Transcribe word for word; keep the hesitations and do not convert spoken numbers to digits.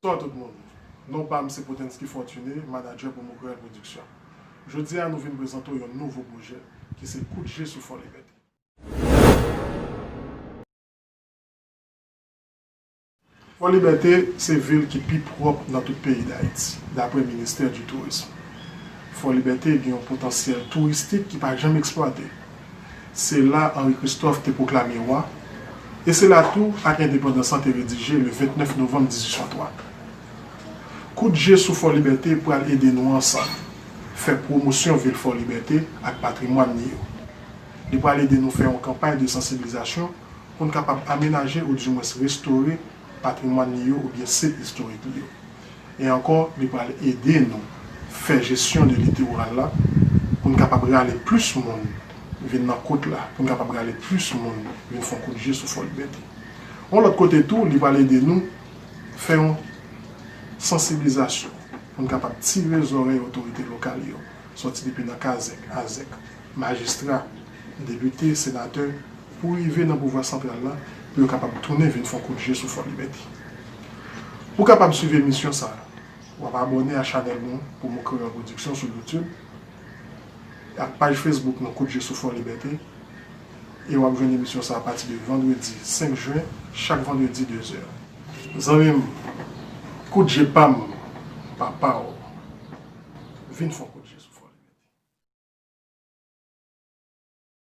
Bonswa tout moun. Non pa m se Potensky Fortuné, manadjè pou Mokreol Production. Jodi a nou vin prezante w yon nouvo pwojè ki se Kout Je sou Fò Libète. Fò Libète se vil ki pi pwòp nan tout peyi Dayiti, daprè Ministè di Tourism. Fò Libète gen yon potansyèl touristik ki pa janm eksplwate. Se la Henri Christophe te pwoklame wa, e se la tou Ak Endepandans lan te redije le vennèf novanm dizuit san twa. Kout Je sou Fò Libète pral ede nou ansanm fè pwomosyon vil Fò Libète ak patrimwàn li yo. Li pral ede nou fè yon kanpay de sansibilizasyon pou n kapab amenaje oudimwens restore patrimwàn li yo oubyen sit istorik li yo. E ankò, li pral ede nou fè jesyon de litoral la pou n kapab rale plis moun vin nan kout la, pou n kapab rale plis moun vin fè yon kout je sou Fò Libète. Yon lòt kote tou, li pral ede nou fè yon sansibilizasyon pou n kapab tire zòrèy otorite lokal yo, sòti depi nan kazèk, azèk, majistra, depite, senatè, pou rive nan pouvwa santral la, pou yo kapab tounen vin fè yon kout je sou Fò Libète. Pou kapab swiv emisyon sa a, w ap abòne a chanèl nou Promo Creole Production sou YouTube ak paj Facebook nou Kout Je sou Fò Libète, e w ap jwenn emisyon sa a apati de vandredi senk jen, chak vandredi de zè. Zanmi m, kout je pa m, pa pa w. Vin fè yon kout